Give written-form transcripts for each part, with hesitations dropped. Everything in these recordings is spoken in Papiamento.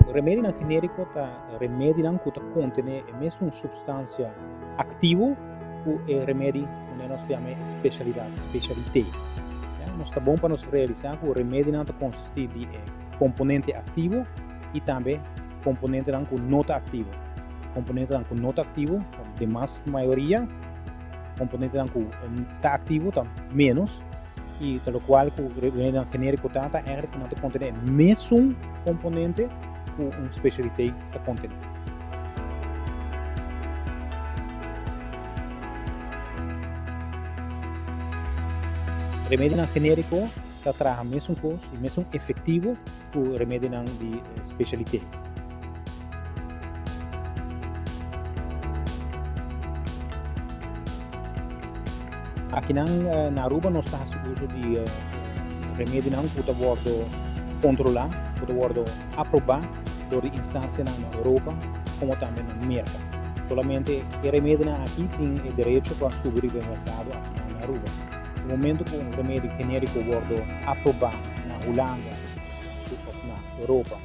Remedinan genériko ta remedinan ku ta kontené e mesun supstansia aktivo ku e remedi ku nos ta yama e spesialidat, spesialité. Nos ta bon pa nos realisá ku remedinan ta konsistí di e komponente aktivo i tambe komponentenan ku no ta aktivo. Komponentenan ku no ta aktivo ta den mas mayoria, komponentenan ku ta aktivo ta ménos i ta lokual ku remedinan genériko ta ta eigenlijk ku nan ta kontené e mesun komponente ku un spesialiteit ta kontené. Remedinan genériko ta traha mesun kos i mesun efektivo ku remedinan di spesialiteit. Akinan na Aruba nos ta hasi uso di remedinan ku ta wòrdu kontrolá, ku ta wòrdu aprobá dor di instansianan na Europa komo tambe na Merka. Solamente e remedinan aki tin e derecho pa subi riba e merkado akinan na Aruba. E momento ku un remedi genériko wòrdu aprobá na Hulanda òf na Europa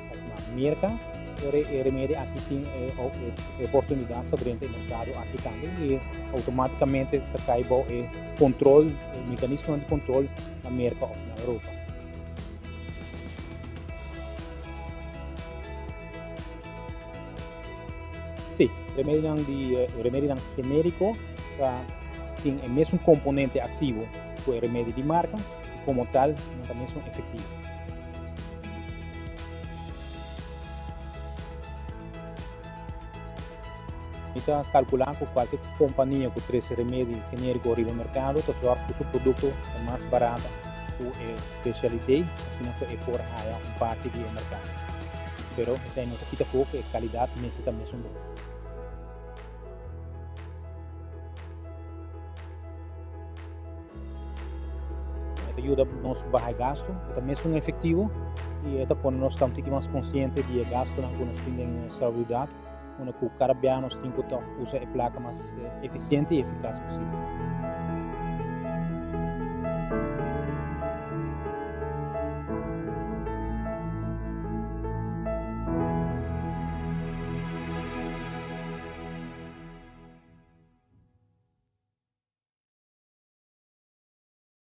òf na Merka, e remedi aki tin e oportunidat pa drenta e merkado aki tambe i outomátikamente ta kai bou e kontrol, e mekanismonan di kontrol na Merka òf na Europa. Sí, remedinan di remedinan genériko ta tin e mesun komponente aktivo ku e remedi di marka i komo tal nan ta mesun efektivo. Mi ta kalkulá ku kualke kompania ku trese remedi genériko riba merkado ta sòrg ku su produkto ta mas barata ku e spesialiteit, asina ku e por haya un parti di e merkado. Pero esei no ta kita afó ku e kalidat mester ta mesun bon. E ta yuda nos baha e gasto, e ta mesun efectivo y e ta pone nos ta un tiki mas consciente di e gastonan cu nos tin den salubridad, unda cu cada bia nos tin cu ta usa e placa mas eficiente y eficaz posibel.